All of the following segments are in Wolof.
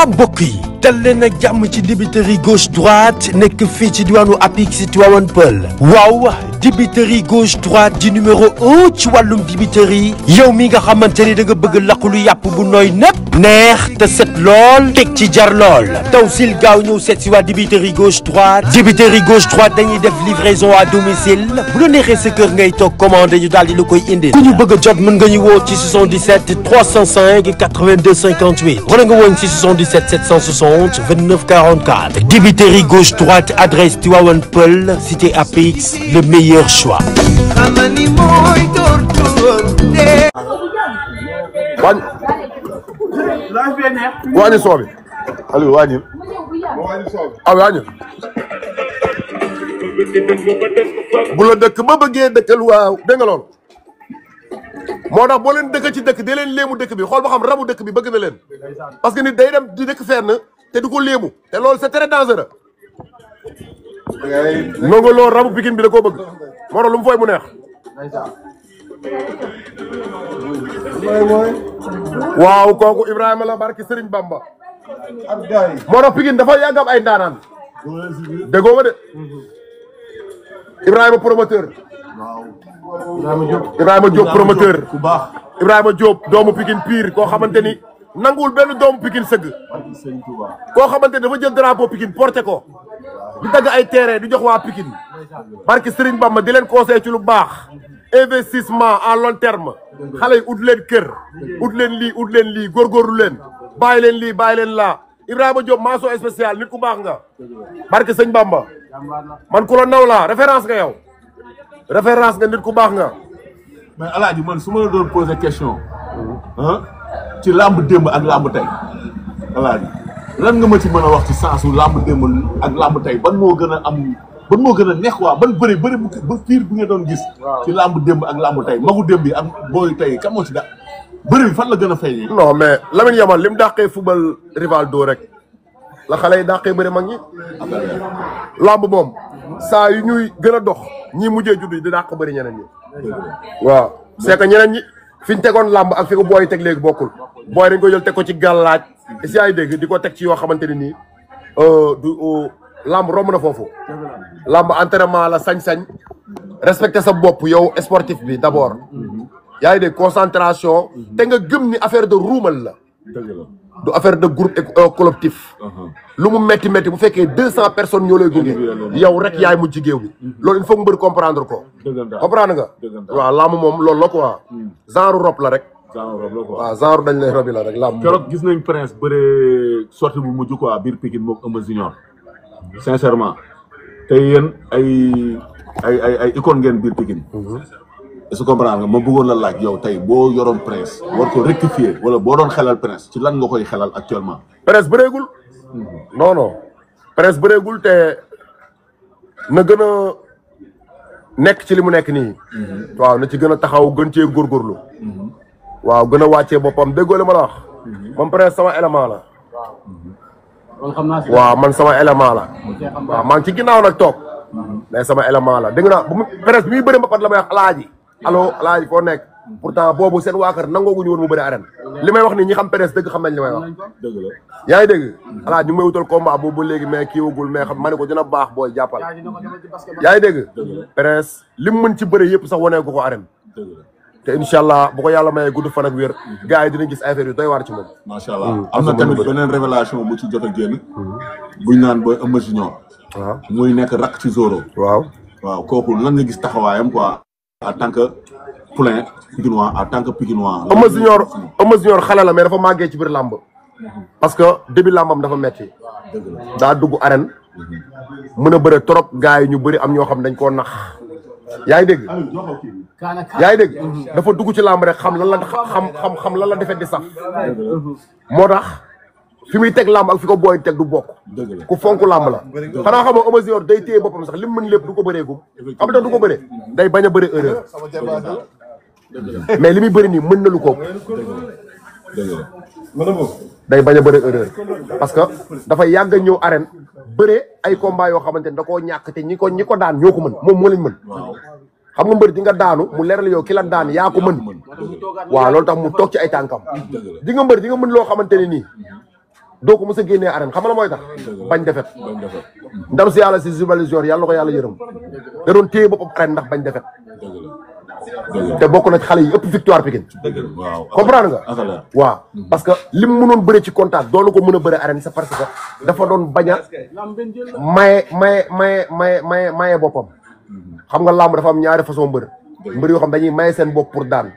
mbokk yi dal leen ak jàmm ci dibiteri gauche droite nekk fii ci diwaanu Apix Tivaouane Peulh waaw dibiteri gauche droite di numéro 1 ci wàllum dibiteri yow mi nga xamante ni da nga bëgg lakulu yàpp bu nooy nepp neex te set lool teg ci jar lool taw sil gaaw ñëw seet si waa dibiteri gauche droite dañuy def livraison à domicile bu la neexee sa kër ngay toog commandé ñu daal di la koy indil ku ñu bëgg a jot mën nga ñu woo ci 77 305 82 58 wala nga woon ci 77 760 29 44 dibiteri gauche droite adresse Tivaouane Peulh cité Apix le meilleur choix. wàññi soo bi Aliou wàññil wàññil bu la dëkk ba bëggee dëkkal waaw dégg nga loolu moo tax boo leen dëkk ci dëkk dee leen léemu dëkk bi xool ba xam rabu dëkk bi bëgg na leen parce que nit day dem di dëkk fenn te du ko léemu te loolu c'est très dangereux nonga loolu rabu Pikine bi da koo bëgg moo tax lu mu fooy mu neex waaw kooku Ibrahima la barki Serigne Bamba moo tax Pikine dafa yàgg am ay ndaanaan déggoo ma de Ibrahima promoteur Ibrahima Diop promoteur Ibrahima Diop doomu Pikine pire koo xamante ni nanguwul benn doomu Pikine sëgg koo xamante ni dafa jël drapeau Pikine porté ko di dagg ay terrain di jox waa Pikine barki Serigne Bamba di leen conseil ci lu baax investissement à long terme xale yi ut leen kër ut leen lii góorgóorlu leen bàyyi leen lii bàyyi leen laa Ibrahima Diop mention spéciale nit ku baax nga barke sëñ Bamba man ku la naw laa référence nga yow référence nga nit ku baax nga. mais Alaaji man su ma la doon poser question ci làmb démb ak làmb tey Alaaji lan nga ma ci mën a wax ci sensu làmb démb ak làmb tey ban moo gën a neex waa ban bëri ba fiir bi nga doon gis ci làmb démb ak làmb tey magu démb bi ak booy tey kan moo ci da bëri bi fan la gën a feeñee. non mais Lamine Yamal li mu dàqee football Rivaldo rek la xale yi dàqee bëri mag ñi làmb moom saa yu ñuy gën a dox ñii mujjee judd di dàq bëri ñeneen ñi waaw c'est que ñeneen ñi fi ñu tegoon làmb ak fi ko booy teg léegi bokkul booy dañ ko jël teg ko ci gàllaaj si ay dégg di ko teg ci yoo xamante ne nii du làmb romb na foofu làmb entraînement la sañ-sañ respecter sa bopp yow sportif bi d'abord yaa ngi dégg concentration te nga gëm ni affaire de ruumal la du affaire de groupe collectif lu mu métti bu fekkee 200 personnes ñoo lay gunge yow rek yaay mujj géew bi loolu il faut mbër comprendre ko comprendre nga waaw làmb moom loolu la quoi genre rob la rek waaw genre dañ lay robi la rek làmb keroog gis nañ Prince bëre sortie bu mujj quoi biir Pikine moom Eumeu Junior sincèrement tey yéen ay icône ngeen biir Pikine est-ce que comprendre nga ma bëggoon la laaj yow tey boo yoroon Prince war ko rectifier wala boo doon xelal Prince ci lan nga koy xelal actuellement. Prince bëreegul. non Prince bëreegul te na gën a nekk ci li mu nekk nii. waaw na ci gën a taxaw gën cee góorgóorlu. waaw gën a wàccee boppam déggoo li ma la wax. man Prince sama élément la. waaw man sama élément la. waaw maa ngi ci ginnaaw nag toog. mais sama élément la dégg naa bu mu Prince bi muy bëri mbapat la may wax Alaaji. Alaaji foo nekk pourtant boobu seen waa kër nangooguñu woon mu bëri arène li may wax nii ñi xam Prince dëgg xam nañ li may wax yaa ngi dégg Alaaji ñu ngi may wutal combat boobu ba léegi mais kii wagul mais xam ma ne ko dina baax booy jàppal yaa ngi dégg Prince li mu mën ci bëri yëpp sax wanee ko arène te incha allah bu ko yàlla mayee gudd fan ak wér gars yi dinañ gis affaire yu doy waar ci moom macha allah am na tamit beneen révélation bu ci jot a génn buñ naan ba Eumeu Junior waaw muy nekk rak ci Zoro waaw kooku lan nga gis taxawaayam quoi en tant que poulain Pikinois en tant que Pikinois. Eumeu Junior xale la mais dafa màggee ci biir làmb parce que début làmbam dafa metti daa dugg arène mën a bëre trop gars yi ñu bëri am ñoo xam dañ koo nax yaa ngi dégg yaa ngi dégg dafa dugg ci làmb rek xam lan la defet di saf moo tax fi muy teg làmb ak fi ko booy teg du bokk ku fonk làmb la xanaa xam nga Eumeu Junior day téye boppam sax li mu mën lépp du ko bëree gum xam nga du ko bëree day bañ a bëri erreur mais li muy bëri nii mën na lu ko day bañ a bëri erreur parce que dafa yàgg a ñëw arène bëre ay combat yoo xamante ne da koo ñàkk te ñi ko daan ñoo ko mën moom moo lañ mën xam nga mbër di nga daanu mu leeral yow ki la daan yaa ko mën waaw loolu tax mu toog ci ay tànkam di nga mbër di nga mën loo xamante ne nii doo ko mës a génnee arène xam nga la mooy tax bañ defet ndam si yàlla si Zubali Jor yàlla na ko yàlla yërëm da doon téye boppam arène ndax bañ defet te bokk na ci xale yi ëpp victoire Pikine comprendre nga waaw parce que lim mënoon bëre ci contact doonu ko mën a bëre arène c'est parce que dafa doon bañ a maye boppam xam nga làmb dafa am ñaari façon mbër yoo xam dañuy maye seen bopp pour daan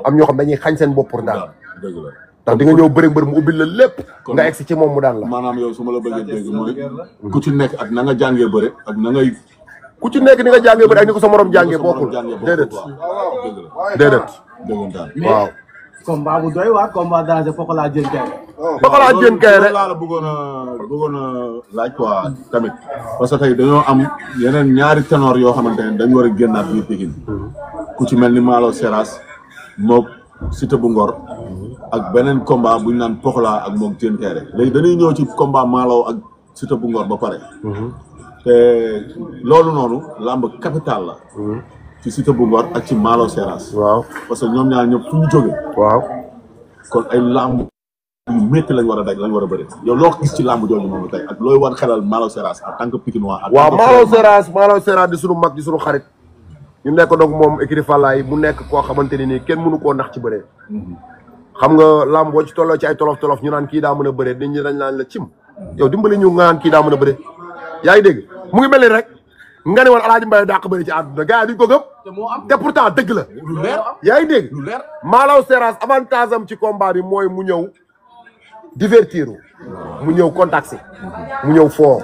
am ñoo xam dañuy xañ seen bopp pour daan ndax di nga ñëw bëri mbër mu ubbil la lépp nga egsi ci moom mu daan la maanaam yow su ma la bëggee dégg mooy ku ci nekk ak na nga jàngee bëre ak na ngay ku ci nekk ni nga jàngee bëri ak ni ko sa morom jàngee bokkul déedéet waaw combat bu doy waar combat danger Pokola Diène Kaïré Pokola Diène Kaïré laa la bëggoon a laaj quoi tamit parce que tey dañoo am yeneen ñaari ténor yoo xamante ne dañu war a génnaat biir Pikine ku ci mel ni Malo Seras moom Siteu bu Ngor ak beneen combat bu ñu naan Pokola ak moom Diène Kaïré léegi dañuy ñëw ci combat Malo ak Siteu bu Ngor ba pare te loolu noonu làmb capital la ci Siteu bu Ngor ak ci Malo Seras waaw parce que ñoom ñaar ñëpp fu ñu jógee waaw kon ay làmb yu métti lañ war a daj lañ war a bëri yow loo gis ci làmb jooju noonu tey ak looy war xelal Malo Seras en tant que Pikinois waaw Malo Seras di sunu mag di sunu xarit ñu nekk donc moom écurie Fallaye mu nekk koo xamante ni nii kenn mënu koo nax ci bëree xam nga làmb boo ci tolloo ci ay tolof ñu naan kii daa mën a bëree nit ñi dañ naan la cim yow dimbali ñu nga naan kii daa mën a bëree yaa ngi dégg mu ngi mel ni rek nga ne woon Alaaji Mbaye dàq bëri ci àdduna gars yi duñ ko gëm te pourtant dëgg la yaa ngi dégg Malo Seras avantage am ci combat bi mooy mu ñëw divertir mu ñëw contact si mu ñëw foo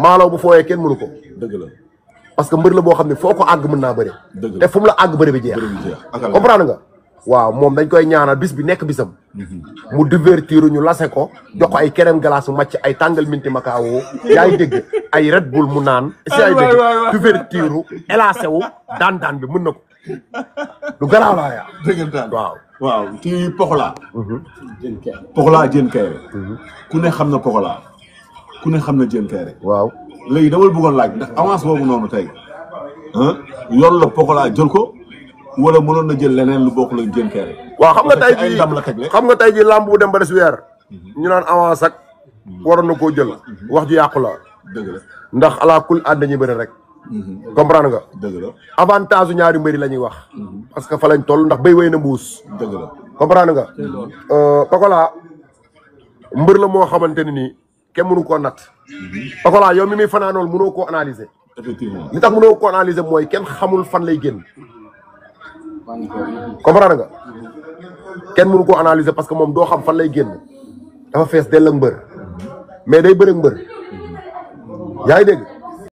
Malo bu fooyee kenn mënu ko dëgg la parce que mbër la boo xam ne foo ko àgg mën naa bëri te fu mu la àgg bëri bi jeex comprendre nga waaw moom dañ koy ñaanal bis bi nekk bisam mu divertir ñu lase ko jox ko ay crème glace mu màcc ay tàngal minti makaawo yaa ngi dégg ay Red Bull mu naan si ay dégg divertir élacé wu daan bi mën na ko lu garaaw laa yaa dëggantaan waaw waaw ci Pokola Pokola Diène Kaïré ku ne xam na Pokola ku ne xam na Diène Kaïré waaw léegi dama la bëggoon laaj ndax avance boobu noonu tey yoon la Pokola jël ko wala mënoon na jël leneen lu bokk la Diène Kaïré waaw xam nga tey jii làmb bu dem ba des weer ñu naan avance ak waroon na koo jël wax ju yàqu la dëgg la ndax ala kul ànd dañuy bëri rek comprendre nga dëgg la avantage u ñaari mbëri la ñuy wax parce que fa lañ toll ndax béy wéy na mbuus dëgg la comprendre nga Pokola mbër la moo xamante ne nii kenn mënu koo natt Pokola yow mi muy fanaanool mënoo koo analyser effectivement li tax mënoo koo analyser mooy kenn xamul fan lay génn comprendre nga kenn mënu koo analyser parce que moom doo xam fan lay génn dafa fees dell ak mbër mais day bëre ak mbër yaa ngi dégg